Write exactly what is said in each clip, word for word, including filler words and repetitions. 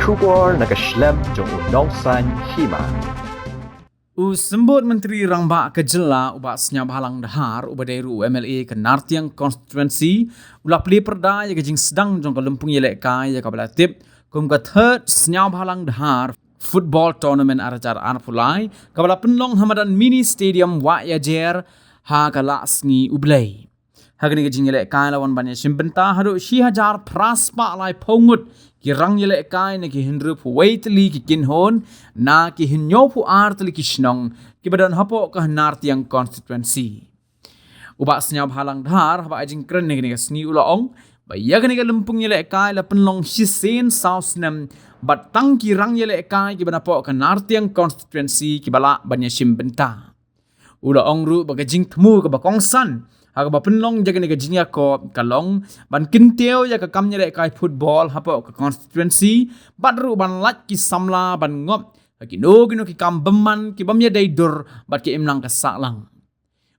Khubor na ka shlem jong u Nongsaiñ Hima. U Symbud Myntri Rangbah ka Jylla u Bah Sniawbhalang Dhar, uba dei ruh u M L A ka Nartiang Constituency, u la plie pyrda ïa ka jingsdang jong ka lympung ïalehkai ïa kaba la tip kum ka Third Sniawbhalang Dhar Football Tournament ar hajar arphew lai, kaba la pynlong ha madan Mini Stadium Wah Ïajer ha ka Laisngi U Blei. Ha kane ka jingïalehkai la wan ban ïashim bynta haduh shi hajar phra spah laiphew ngut ki rangïalehkai na ki hynriewphew wei tylli ki kynhun na ki hynñiewphew ar tylli ki shnong kiba don hapoh ka Nartiang Constituency. U Bah Sniawbhalang Dhar haba ai jingkren ha kane ka sngi u la ong ba ïa kane ka lympung ïalehkai la pynlong shisien saw snem bad tang ki rangïalehkai kiba napoh ka Nartiang Constituency kiba lah ban ïashim bynta. U la ong ruh ba ka jingthmu kaba kongsan ha kaba pynlong ïa kane ka jingïakob ka long ban kyntiew ïa ka kam ïalehkai football hapoh ka constituency bad ruh ban lait ki samla ban ngop ha kino kino ki kam bymman ki bym ïadei dur bad ki imlang ka sahlang.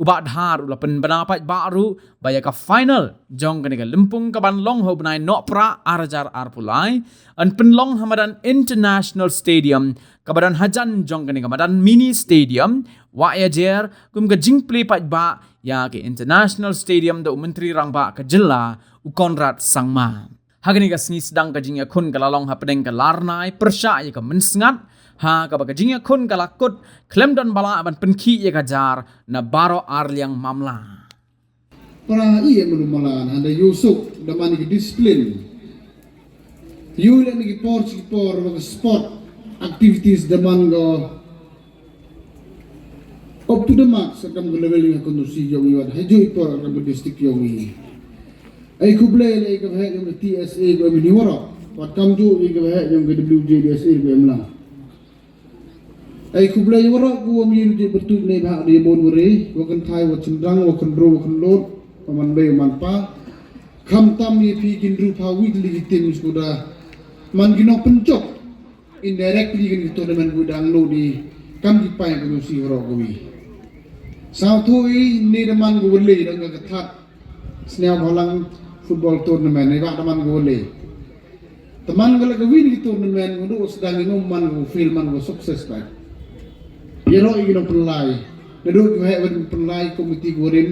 U Bah Dhar u la pynbna paidbah ruh ba ïa ka final jong kane ka lympung kaban long ha u bnai Nohprah ar hajar arphew lai yn pynlong ha madan International Stadium kaba don hajan jong kane ka madan Mini Stadium Wah Ïajer kum ka jingplie paidbah ïa ka International Stadium da u Myntri Rangbah ka Jylla u Conrad Sangma. Ha kane ka sngi sdang ka jingïakhun ka la long hapdeng ka larnai pyrshah ïa ka mynsngat, ha kaba ka jingïakhun ka la kut khlem don ba lah ban pynkhih ïa ka jar na baroh arliang mamla. Para i em lu malan hande yu suk da man ki discipline. Yu le ni ki por chi por wa ka sport activities da man go up to the mark sa kam ka level ïa ka constituency yong i wat ha ju i por kam ka district yong i. Ai khublei le ka heh yong ka T S A ko em ni waro. Wat kam ju i ka heh yong ka W J D S A ko em la. Ai khublei waroh ku wa mi ruh jingpyrtuid ne bha dei bun wari, wa kynthai, wa chynrang, wa kynroi, wa kynlot, wa man bei, wa man pa. Khamtam ïa phi ki hynriewphew wei tylli ki team shuwa da man ki nongpynjop indirectly kin ki tournament wi dang lut di kam ki paidbah ka constituency waroh kawi. Sngewthuh i ne da man ka wali dang ka kthat Sniawbhalang football tournament ne ba da man ka wali. Te man ka la ka win ki tournament ngu duk sdang i num man ka field man ka success ba. Ïaroh i ki nongpynlai. Naduh ki heh wan pynlai committee ka rim.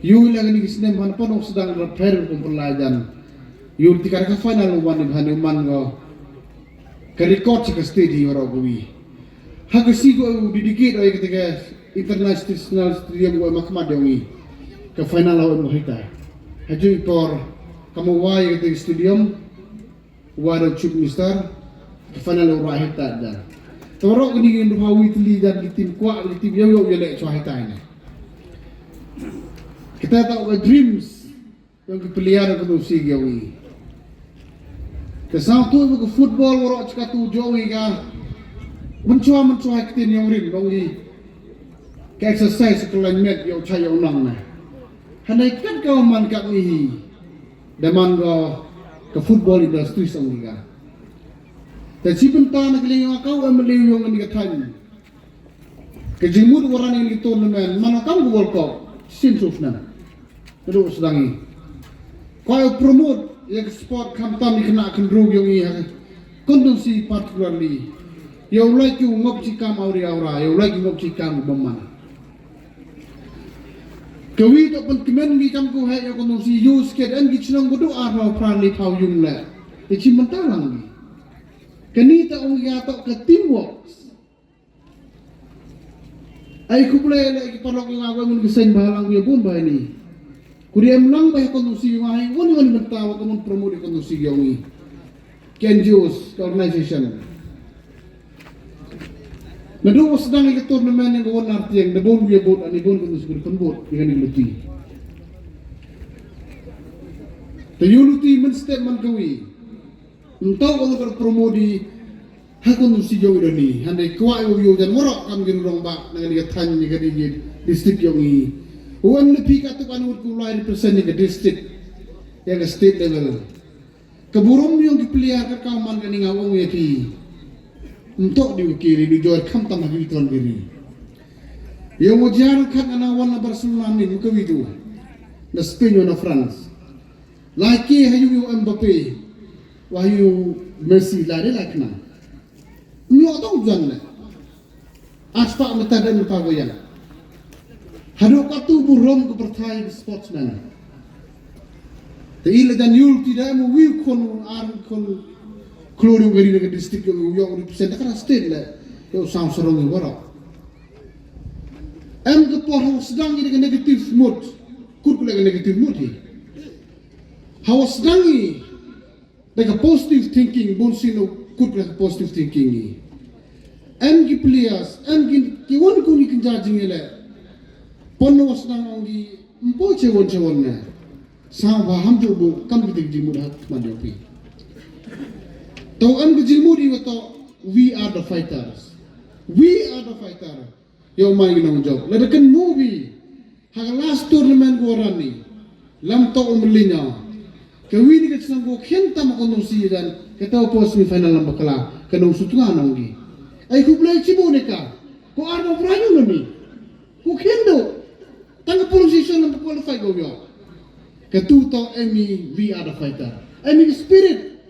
Yu la ka ni ki snem han pon sdang ra pher ka pynlai jan. Yu ti ka ka final wan i han i man ka. Ka record ka state hi waroh kawi. Ha ka si ko dedicate oi ka international stadium ko makhmat yong i. Ka final oi mo hita. Ha ju i por ka mo wai ka stadium. Wa da chief minister. Ka final oi ra hita da. Te waroh kini ki ndu ha wi tli da ki team kwah ki team yow yow yale chwa hita ina. Kita ta ka dreams. Yong ki player ka tu si ki yong i. Ka sngewthuh ba ka football waroh chka tu jong i ka. Mynchwa mynchwa ha ktien yong rim yong i. Ka exercise ka lain met yong chai yong nang na. Hanai kat ka man kat ni hi. Da man ka ka football industry song i ka. Ta chi pynta na ka liang yong ka u M L A yong ni ka thain. Ka jingmut waran ïa ki tournament man kam ka World Cup sin suf nan. Ka duk sdang i. Ka promote ïa ka sport khamtam ïa khynnah khynroo yong i ha. Constituency particularly. Ïa u lai ki ngop chi kam awri awra, ïa u lai ki ngop chi kam bymman. Ka wi to pynkmen ki kam ko heh ïa constituency ïa u sket en ki chnong ko duk arphew phra laiphew yung le. Te chi mynta lang ni. Kani ta ong ïa to ka teamwork. Ai khublei le ki paralok ïa nga ko mun ki seng ba lang ïa bun ba ni. Ku diem lang ba ïa constituency ïa nga ïa ngun ïa ngun mynta wa ka mun promote ïa constituency ïa ngi. Ki N G Os, ka organization. Naduh wa sdang ïa ka tournament ïa ka wan Nartiang, da bun ïa bun, ani bun constituency pynbun ïa kani luti. Te ïa luti mynstep man kawi. Ntau ka nukar promote ha constituency jong i doni. Hynrei kwah ïa u ïa u jan waroh kam ki rurong ba na kani ka thaiñ na kani ka district jong i. U M L A phi ka tu ka ngut ku lai represent ïa ka district ïa ka state level. Ka burom yong ki player ka kam man kani nga ong ïa phi. Ntok di u kiri di jor kham tam ha ki ton kiri. Ïa u jar khat ana wan na Barcelona ni mu ka widu. Na Spain na France. Lai ki ha yu yu Mbappe. Wahyu Messi la de la kena. Nyo tong jan le. Aspa meta dan pa goyang. Hado katu burom ke pertai sportsman. Te ila dan yul tidak mu wiu kon ar kon klori ngari dengan district yo yo represent ka state le. Yo sang serong yo wara. Em ke por hawa sedang ini ke negative mood. Kut kule ke negative mood hi. Hawa sedang ini da ka positive thinking, bun sino kut da ka positive thinking ni. Em ki players, em ki ki wan ku ni kin judging ele. Pon no was nang ong ki mpo che won che won ne. Sa ba ham jo bu kam ki tik jimu da ma de pi. To em ki jimu di wa to we are the fighters. We are the fighter. Yow mai ngi nong jok. La da kan movie. Ha ka last tournament ko rani. Lam to um linya. Ka wi ni ka chnong ko khian tam ko nong si dan. Ka to po semi final lam bakla. Ka nong sutnga nong gi. Ai khublei chibu ne ka. Ko ar mo brayu no ni. Ko khian do. Tang ka position lam qualify ko yo. Ka tu to emi we are the fighter. Emi spirit.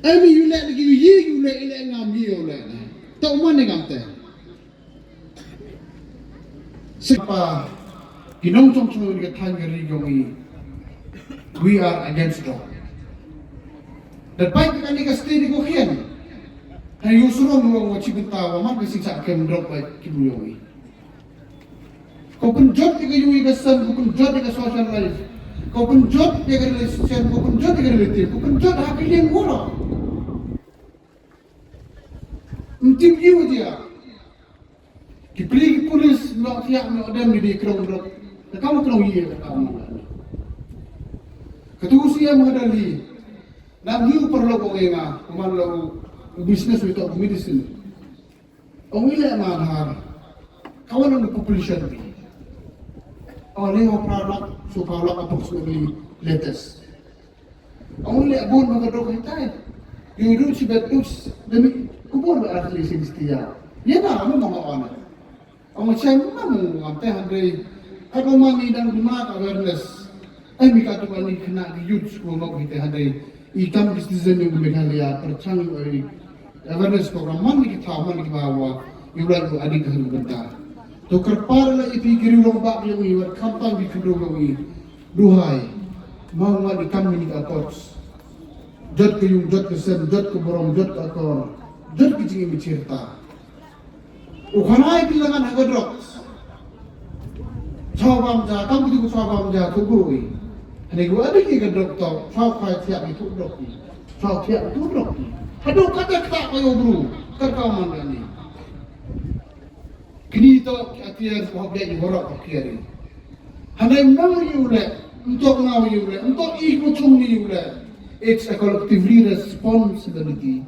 Emi yu le lagi yu yi yu le ile ngam yi yu le. Ta uman ne ngam te. Sepa ki nong chong chong ka thang ka ri jong i. We are against drug. Da pai ka ni ka stay di ko khian. Ha yu suruh nu wa chi benta wa man ka sing sa kem drug pai ki bu jong i. Ko pynjot ïa ka ïing ka sem, ko pynjot ïa ka social life, ko pynjot ïa ka relationship, ko pynjot ïa ka relative, ko pynjot ha ka ïing wara. Ym tim ïa u dia. Ki pli ki pulis noh thiah noh dem ni di krong rok. Ka kam krong ïa ka kam. Ka tu si em ha Delhi. Nam ïa u paralok ong ïa nga, ko man la u business with medicine. Ong i leh ma Aadhaar. Ka wan ong population bi. Ong leh wa phra lak, so phra lak approximately latest. Ong i leh bun ma ka dok hitai. Yu du chi bet us, demi kubur ba ar li sing stia. Ye na ma ma ong. Ong chai ma ma ong te hande. Ka ko ma ni dang duma ka awareness. Ai mi ka tu ani kena di youth ko ma ko hite hande. I kam ki citizen ïa u Meghalaya pyrchang ïa u awareness program man ki thaw man ki bawa ïa u lait u adik ha u bynta. To kyrpad la i phi ki riew rangbah ïa u i wat khamtam ki khyndew ïa u i. Duhai. Ma u ngat i kam mini ka coach. Jot ka ïung, jot ka sem, jot ka burom, jot ka akor. Jot ka jingim i chirta. U khana ïa ki la ngan ha ka drugs. Chaw bam ja, kam ki tu chaw bam ja, tu guru i. Hane gu adik i ka drug to, chaw khai thiak i tu drug i. Chaw thiak i tu drug i. Hadu kata kata ka yo bru, kata ka man ka ni. Kini to ki atiar ko hab i warok ko kiari. Hane nang yu le, ntok nau yu le, ntok i ko chung ni yu le. It's a collectively responsibility.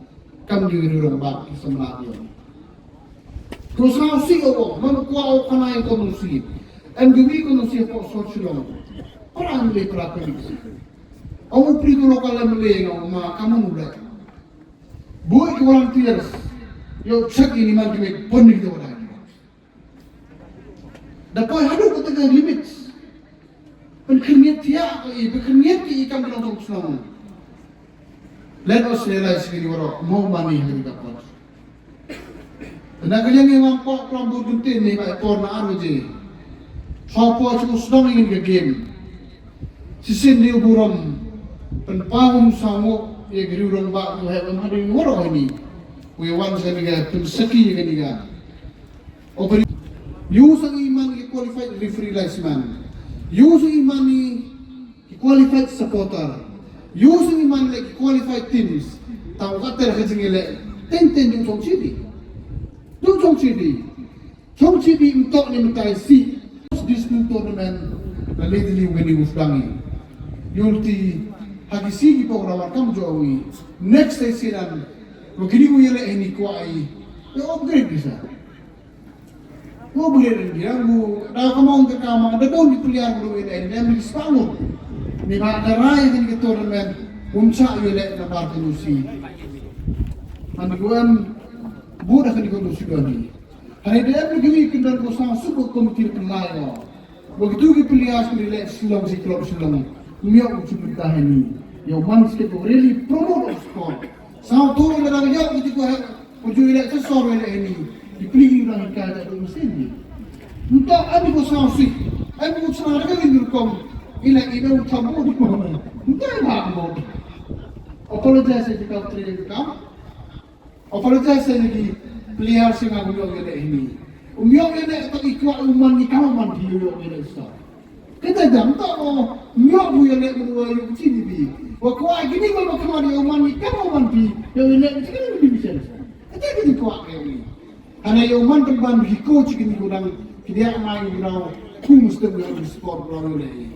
Kam ju ri rong ba ki samla yu. Ko sa si o, man ko o kana ko no si. Em gi ko no si ko so chulong. Para ni le para ko ni si. Amu pri tu lokal le mele nga ma kamu le. Boy ki volunteers. Yo check ini man ki me pon ni to da. Da poi hadu ko tengah limit. Pynkhynñiat thiah ko i, pynkhynñiat ki i kam ki nongtong shnong. Let us realize ki waro mo mani ha ka pot. Tena ka yang yang ko klam bur guntin ni bai por na ar baje. Thaw por chu shnong in ka game. Sisin ni burom. Pynpaw um sango ye gri urong ba ko he ban hadu waro ni. We wan sa ni ga pynsaki ye ni ga. Open. Yu sang i man ki qualified referee linesman. Yu sang i man i ki qualified supporter. Yu sang i man le ki qualified teams. Tang ka ter ka jing le. Ten ten jong chong chidi. Jong chong chidi. Chong chidi mtok ni mtai si. This new tournament. La le di ni weni usdangi. Yulti hagi si ki pok rawat kam jo wi. Next day sinan. Wakini wi le ini kwai. Yo upgrade bisa. Mo bule ren dia mu da ka mong ka ka mong da bon di player mu in en dem di spangu. Ni ba da rai din ki tournament um cha yu le na bar ka nusi. Man di guen bu da ka di ka nusi do ni. Hani dem di gini kin dan ko sang su ko komiti pun lai ko. Begitu ki player su di le silong si klub silong. Miok u chu pun ta hani. Ïa u man skit u really promote of sport. Sa u tu ïa dang ïa u ju ko ha u ju ïa leh sa sor ïa leh ini. Di pli ïa dang ka da u mesin ni. Nta ani ko sa si. Ani ko sa da ka ni rukom. Ila ina u tamu di ko. Nta ba mo. Apologize ïa ka training ka. Apologize ïa ki player sing ha u ïoh ïa leh ini. U ïoh ïa leh ta i kwah u man ni ka man di u ïoh ïa leh sa. Kata jam ta o ïoh bu ïa leh bu ïoh ïa u chini bi. Wa kwah kini ba ba kwah di u man ni ka man di ïoh ïa leh chini bi bi sen. Kata kini kwah ïa ni. Hana ïa u man ban ban bi ko chini bu dang ki dia mai bu dang ku mesti bu sport bu dang leh.